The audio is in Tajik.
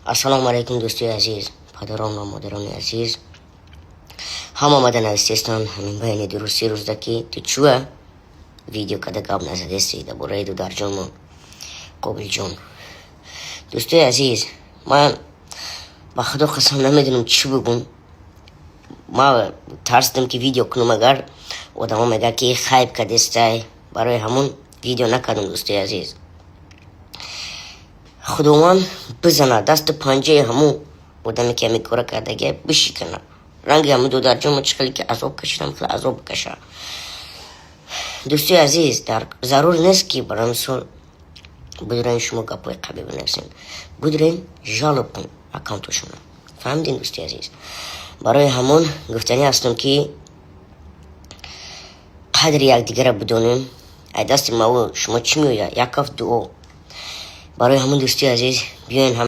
Ассалому алайкум, дӯстои азиз, падарон ва модарони азиз. Ҳама омада навистестан ҳамин байни 2 рӯз, 3 рӯзда, ки ту чуа видео када гап назадести дар бораи дударҷону Қобилҷон. Дӯстои азиз, ман ба Худо қасам, намедонам, чӣ бигӯм. Ма тарсидам, ки видео кунам, агар одамо мегӯяд, ки хайп кадестай. Барои ҳамон видео накардам. Дӯстои азиз, Худованд бизанад дасту панҷаи ҳамун одаме, ки ҳамин кора кардагия, бишикана. Ранги ҳамун додарҷомо чӣ хеле ки азоб кашидам, хеле азоб бикаша. Дӯстои азиз, дар зарур нест, ки барои мисол будурен шумо гапҳои қабӣ бинависен. Будурен жалоб кун аккаунтошона. Фаҳмидин, дӯсти азиз? Барои ҳамон гуфтанӣ ҳастам, ки қадри якдигарро бидонем. Ай дасти маву шумо чӣ меояд? Як каф дуо. Барои ҳамон, дӯсти азиз, биёен.